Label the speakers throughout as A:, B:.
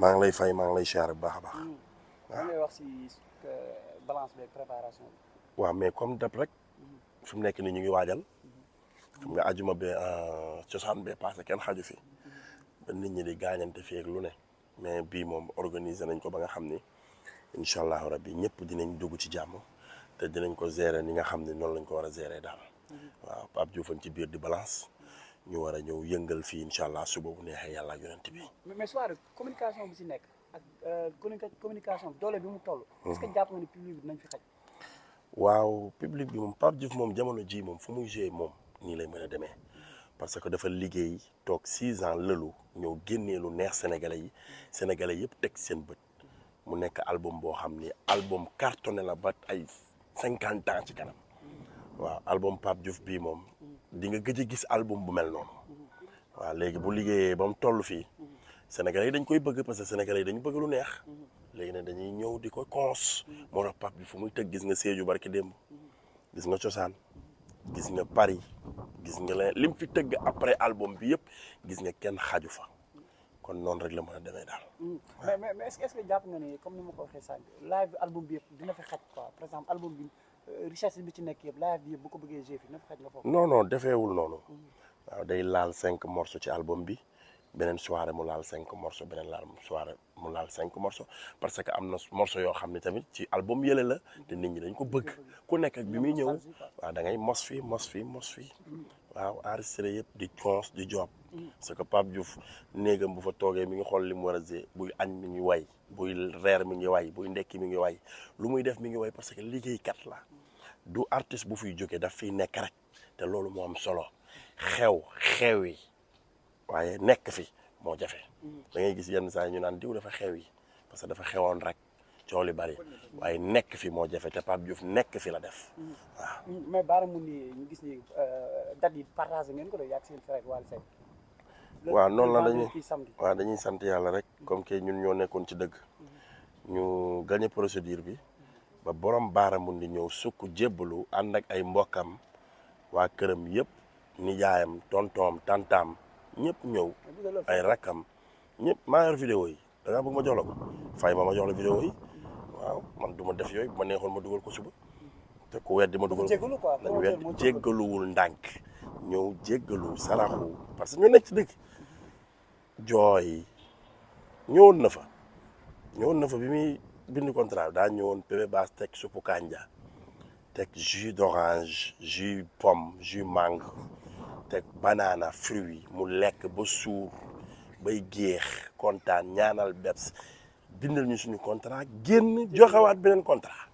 A: maa ngi lay fay maa ngi lay siyaare bu baax a baax.
B: waaw ngay wax si balance beeg préparation bi.
A: waaw mais comme dab rek fi mu nekk nii ñu ngi waajal xam nga ajuma be cosaan bee passé kenn xaju fi ba nit ñi di gaañante fii ak lu ne mais bii moom organiser nañ ko ba nga xam ni incha allahu rabbi ñëpp dinañ dugg ci jàmm te dinañ ko gérer ni nga xam ne noonu lañ ko war a gérer daal. waaw Pape Diouf ci biir di balance ñu war a ñëw yëngal fii incha allah suba bu neexee yàlla ak yonent bi.
B: mais soirée communication bi si nekk ak communication bi doole bi mu toll. est-ce que jàpp nga ni public bi dinañ fi xaj.
A: waaw public bi moom Pape Diouf moom jamono ji moom fu muy joué moom nii lay mën a demee parce que dafa liggéey toog 6 ans lëlu ñëw génnee lu neex sénégalais yëpp teg seen bët mu nekk album boo xam ni album cartonné la ba ay 50 ans ci kanam waaw album Pape Diouf bii moom di nga gëj a gis album bu mel noonu waaw léegi bu liggéeyee ba mu toll fii sénégalais yi dañ koy bëgg parce que sénégalais yi dañu bëgg lu neex léegi nag dañuy ñëw di ko cons moo tax Pape bi fu muy tëgg gis nga Sédhiou barki démb gis nga cosaan gis nga Paris gis nga la lim fi tëgg après album bi yëpp gis nga kenn xaju fa kon noonu rek la mën a demee daal.
B: mais est-ce que jàpp nga ni comme ni ma ko waxee sànq live bi album bi yëpp dina fi xaj quoi par exemple album bi richesse bi ci nekk yëpp live bi yëpp bu ko bëggee jouer fi dina fi xaj nga foofu.
A: non defeewul noonu waaw day laal 5 morceaux ci album bi. beneen soirée mu laal 5 morceaux beneen soirée mu laal 5 morceaux parce que am na morceaux yoo xam ne tamit ci album yële la te nit ñi dañ ko bëgg ku nekk ak bi muy ñëw waaw da ngay mos fii waaw enregistré yëpp di cons di job parce que Pape Diouf néegam bu fa toogee mi ngi xool li mu war a gé buy añ mi ngi way buy reer mi ngi way buy ndekki mi ngi way lu muy def mi ngi way parce que liggéeykat la du artiste bu fiy jógee daf fiy nekk rek te loolu moo am solo xew yi waaye nekk fi moo jafe da ngay gis yenn saa yi ñu naan diw dafa xew yi parce que dafa xewoon rek coow li bari waaye nekk fi moo jafe te Pape Diouf nekk fi la def waaw.
B: mais Bara Moundy ñu gis ni date yi partagé ngeen ko de yàgg seen frère Wally Seck.
A: waaw noonu la dañuy sant yàlla rek comme que ñun ñoo nekkoon ci dëgg ñu gagné procédure bi ba borom Bara Moundy ñëw sukk jébbalu ànd ak ay mbokkam waa këram yëpp nijaayam tontoom tantaam ñëpp ñëw ay rakkam ñëpp maa yor vidéo yi da ngaa bëgg ma jox la ko fay ma jox la vidéo yi waaw man du ma def yooyu bu ma neexoon ma dugal ko suba te ku weddi ma dugal ko nañ weddi jéggaluwul ndànk ñëw jéggalu saraxu parce que ñu nekk ci dëgg jooy ñëwoon na fa bi muy bind contrat daa ñëwoon Pépé Bass teg suppu kanja teg jus d'orange jus pomme jus mangue teg banana fruit mu lekk ba suur bay géex kontaan ñaanal Bebs bindal ñu suñu contrat génn joxewaat beneen contrat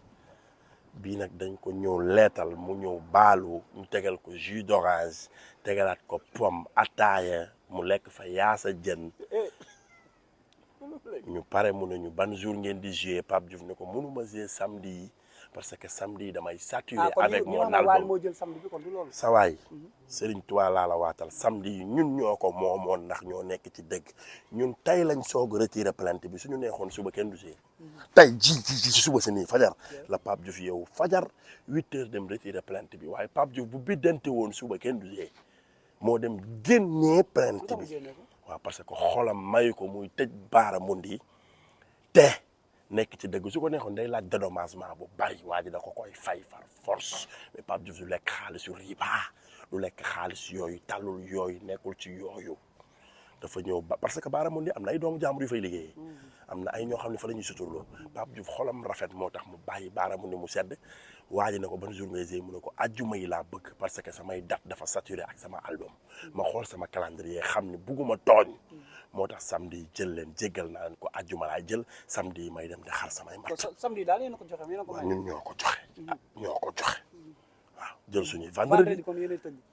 A: bii nag dañ ko ñëw leetal mu ñëw baalu ñu tegal ko jus d'orange tegalaat ko pomme ataaya mu lekk fa yaasa jën ñu pare mu ne ñu ban jour ngeen di jouer Pape Diouf ne ko mënuma jouer samedi yi parce que samedi damay saturé avec mon album sa waay Serigne Touba laa la waatal samedi yi ñun ñoo ko moomoon ndax ñoo nekk ci dëgg ñun tey lañ soog retiré plainte bi suñu neexoon suba kenn du see tey ji suba si nii fajar la Pape Diouf yow fajar 8 heures dem retiré plainte bi waaye Pape Diouf bu biddante woon suba kenn du see moo dem génnee plainte bi waaw parce que xolam mayu ko muy tëj Bara Moundy te nekk ci dëgg su ko neexoon day laaj dédommagement bu bari waa ji da ko koy fay far force mais Pape Diouf du lekk xaalisu riba du lekk xaalis yooyu tàllul yooyu nekkul ci yooyu dafa ñëw ba parce que Bara Moundy am na ay doomu jàmbur yu fay liggéeyee am na ay ñoo xam ne fa la ñuy suturloo Pape Diouf xolam rafet moo tax mu bàyyi Bara Moundy mu sedd waa ji ne ko ban jour ngay géey mu ne ko ajjuma yi laa bëgg parce que samay date dafa saturé ak sama album ma xool sama calendrier xam ne bugguma tooñ moo tax samedi yi jël leen jéggal naa leen ko ajjuma laay jël samedi yi may dem di xar samay matt
B: samedi daal yéen a ko joxe
A: ñun ñoo ko joxe waaw jël suñuy vendredi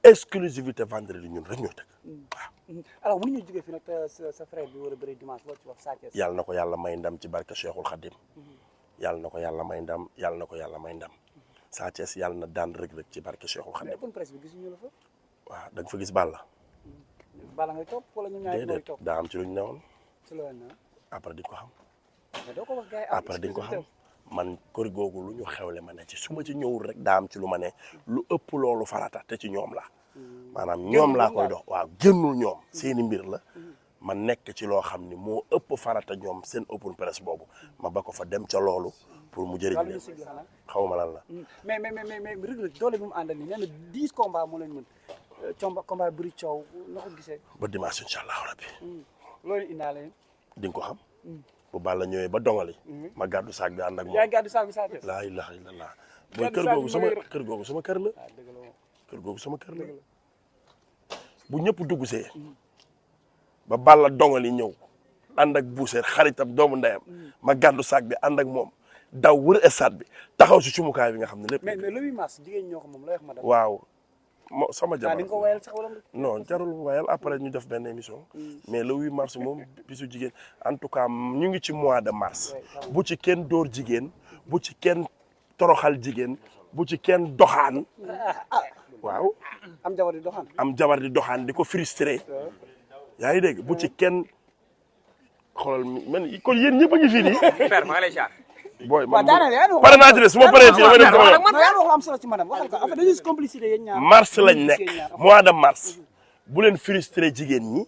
A: exclusivité vendredi ñun rek ñoo tëgg
B: waaw alors mënuñu jógee fi nag sa frère bi war a bëri dimanche loo ci wax Sa Thiès
A: yàlla na ko yàlla may ndam ci barke Cheikhul Khadim yàlla na ko yàlla may ndam Sa Thiès yàlla na daan Reug Reug ci barke Cheikhul Khadim
B: mais presse bi gisuñu la fa
A: waaw da nga fa gis Balla
B: ngay topp wala ñu ñaay mooy topp
A: daa am ci luñ newoon
B: ci la na
A: après di ko xam
B: mais doo ko wax gars yi
A: après di ko xam man kër googu lu ñu xewle ma ne ci su ma ci ñëwul rek daa am ci lu ma ne lu ëpp loolu farata te ci ñoom la maanaam ñoom laa koy dox waaw génnul ñoom seeni mbir la ma nekk ci loo xam ni moo ëpp farata ñoom seen open press boobu ma ba ko fa dem ca loolu pour mu jëriñ leen xaw ma lan la.
B: mais Reug Reug doole bi mu àndal nii nee na 10 combats moo leen mën combat bëri coow na ko gisee.
A: ba dimanche incha allah rabbi.
B: loolu indaale.
A: di nga ko xam. bu Balla ñëwee ba dongali. ma gàddu saag bi ànd ak moom.
B: yaa gàddu saag bi saa teel.
A: laa ilaha illallah. mooy kër googu sama kër googu sama kër la. kër googu sama kër la. bu ñëpp dugg see. ba Balla dongali ñëw. ànd ak buuseer xaritam doomu ndeyam. ma gàddu saag bi ànd ak moom. daw wër stade bi taxaw si cumukaay bi nga xam ne lépp.
B: mais le 8 mars jigéen ñoo ko moom lay wax madame.
A: waaw sama jabar.
B: di nga ko wayal sax wala.
A: non jarul wayal après ñu def benn émission. mais le 8 mars moom bisu jigéen en tout cas ñu ngi ci mois de mars. bu ci kenn dóor jigéen bu ci kenn toroxal jigéen bu ci kenn doxaan. waaw.
B: am jabar di doxaan.
A: am jabar di doxaan di ko frustré. yaa ngi dégg bu ci kenn xoolal man kon yéen ñëpp a ngi fii nii.
C: père maa ngi lay jaar.
A: booy man pare naa ci de su ma paree fii damay dem sama yoon.
B: non yaa wax lu am solo ci madame waxal ko en fait dañuy complicité yéen ñaar.
A: mars lañ nekk mois de mars bu leen frustré jigéen ñi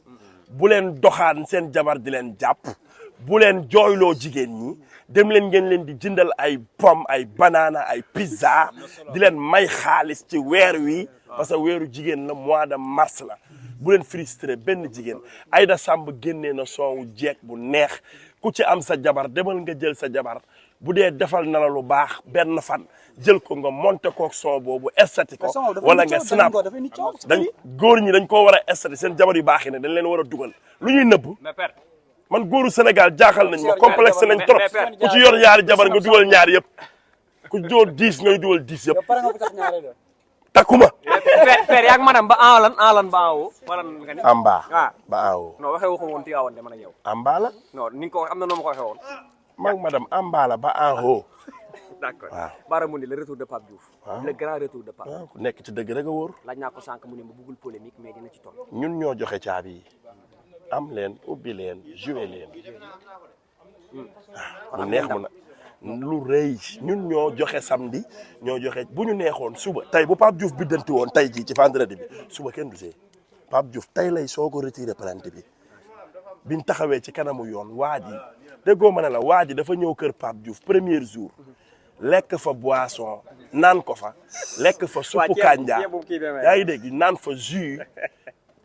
A: bu leen doxaan seen jabar di leen jàpp bu leen jooyloo jigéen ñi dem leen ngeen leen di jëndal ay pomme ay banana ay pizza di leen may xaalis ci weer wi parce que weeru jigéen la mois de mars la bu leen frustré benn jigéen Aïda Samb génnee na soowu jeeg bu neex ku ci am sa jabar demal nga jël sa jabar bu dee defal na la lu baax benn fan jël ko nga monté kook son boobu estati ko wala nga snap dañ góor ñi dañ koo war a estati seen jabar yu baax yi ne dañ leen war a dugal lu ñuy nëbb man góoru Sénégal jaaxal nañ ma complexe nañ trop ku ci yor ñaari jabar nga dugal ñaar yëpp ku jóor 10 ngay dugal 10 yëpp takkuma
C: père yaa ngi madame ba en ba en haut wala nga ni
A: amba ba en haut
C: non waxee waxu woon Tivaouane de man ak yow
A: amba la
C: non ni nga ko am na noo ma ko waxee woon
A: maag madame amba la ba en haut
C: d'accord
A: waaw
C: Bara mu ni le retour de Pape Diouf le grand retour de Pape
A: waaw ku nekk ci dëgg rek a wóor
C: laaj naa ko sànq mu ne ma bëggul polémique mais dina ci toll
A: ñun ñoo joxe caabi yi am leen ubbi leen joué leen mu neex mu na lu rëy ñun ñoo joxe samedi ñoo joxe bu ñu neexoon suba tey bu Pape Diouf biddanti woon tey jii ci vendredi bi suba kenn du see Pape Diouf tey lay soo ko retiré plainte bi biñ taxawee ci kanamu yoon waa ji déggoo ma ne la waa ji dafa ñëw kër Pape Diouf premier jour lekk fa boisson naan ko fa lekk fa suppu kanja yaa ngi dégg naan fa jus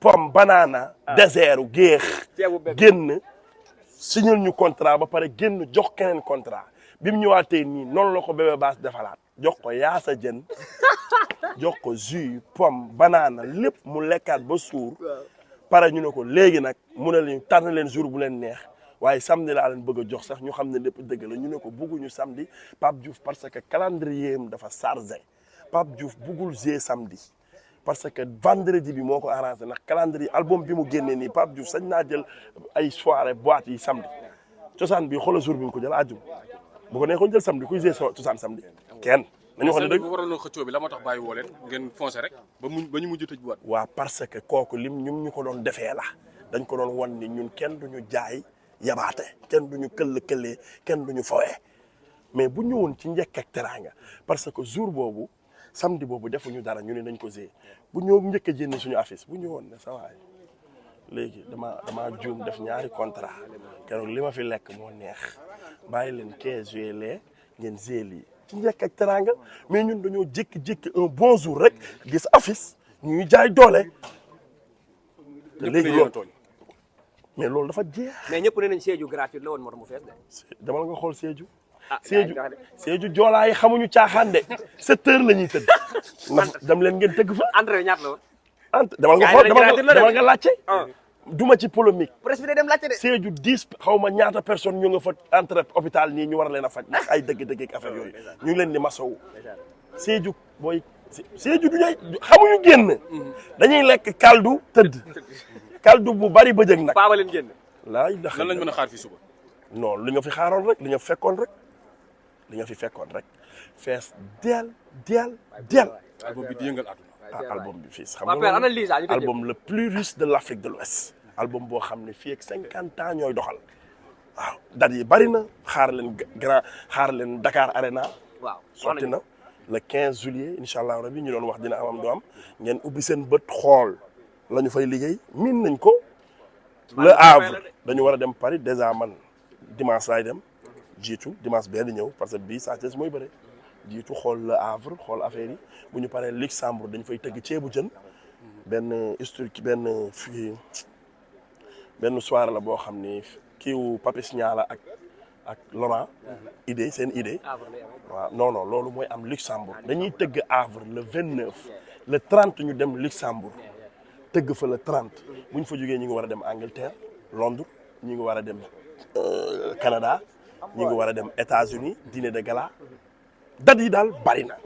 A: pomme banana désert géex génn signal ñu contrat ba pare génn jox keneen contrat bi mu ñëwaatee nii noonu la ko bébé baas defalaat jox ko yaasa jën jox ko jus pomme banana lépp mu lekkaat ba suur pare ñu ne ko léegi nag mu ne leen tànn leen jour bu leen neex waaye samedi laa leen bëgg a jox sax ñu xam ne lépp dëgg la ñu ne ko bugguñu samedi Pape Diouf parce que calendrier am dafa chargé Pape Diouf buggul jouer samedi parce que vendredi bi moo ko arrangé ndax calendrier album bi mu génnee nii Pape Diouf sañ naa jël ay soirée boîte yi samedi cosaan bi xoolal jour bi mu ko jël àjjum bu ko neexoon jël samedi kuy jouer cosaan samedi kenn nañu wax ne dëgg
D: waroon xëccoo bi la moo tax bàyyi woo leen ngeen foncé rek ba ñu mujj tëj boîte
A: waaw parce que kooku lim ñu ko doon defee la dañ ko doon wan ni ñun kenn duñu jaay yabaate kenn duñu këll-këllee kenn duñu fawee mais bu ñëwoon ci njëkk ak teraanga parce que jour boobu samedi boobu defuñu dara ñu ne nañ ko zee bu ñëw njëkk a jénne suñu affiche bu ñëwoon ne sa waay léegi dama juum def ñaari contrat keroog li ma fi lekk moo neex bàyyi leen 15 juillet lee ngeen zee lii ci njëkk ak teraanga mais ñun dañoo jékki-jékki un bon jour rek gis affiche ñuy jaay doole te léegi loolu mais loolu dafa jeex.
C: mais ñëpp ne nañ Sédhiou gratuit la woon moo tax mu fees de.
A: dama nga xool Sédhiou.
C: ah
A: Sédhiou joolaa yi xamuñu caaxaan de 7 heures la ñuy tëdd. ndax dem leen ngeen tëgg fa.
C: entrée ñaata la woon.
A: dama nga xool dama nga laajte. duma ci polémique.
C: presse bi day dem laajte de.
A: Sédhiou 10 xaw ma ñaata personne ñu nga fa entre hôpital nii ñu war leen a faj ndax ay dëgg-dëgg ak affaire yooyu ñu ngi leen di masawu. Sédhiou booy Sédhiou du ñooy xamuñu génn. dañuy lekk kaldu tëdd. kaldu bu bari bëjëg nag.
C: Paa ba leen génn.
A: laay ndax
D: lan lañ mën a xaar fii suba.
A: non li nga fi xaaroon rek li nga fekkoon rek li nga fi fekkoon rek fees del.
D: album bi di yëngal àdduna.
A: album bi fii xam
C: nga
A: album le plus riche de l'Afrique de l'Ouest album boo xam ne fii ak 50 ans ñooy doxal waaw dat yi bari na xaar leen Dakar Arena.
C: waaw
A: sotti na le 15 juillet incha allah rabi ñu doon wax dina am du am ngeen ubbi seen bët xool la ñu fay liggéey miin nañ ko Le Havre dañu war a dem Paris déjà man dimanche laay dem jiitu dimanche bee di ñëw parce que bii Sa Thiès mooy bëre jiitu xool Le Havre xool affaire yi bu ñu paree Luxembourg dañu fay tëgg ceebu jën benn historique benn fii benn soirée la boo xam ni kiiwu Papis Niala ak Laurent idée seen idée waaw non loolu mooy am Luxembourg dañuy tëgg Havre le 29 le 30 ñu dem Luxembourg tëgg fa le 30 bu ñu fa jógee ñu ngi war a dem Angleterre Londres ñu ngi war a dem Canada ñu ngi war a dem États-Unis dîner de gala date yi daal bari na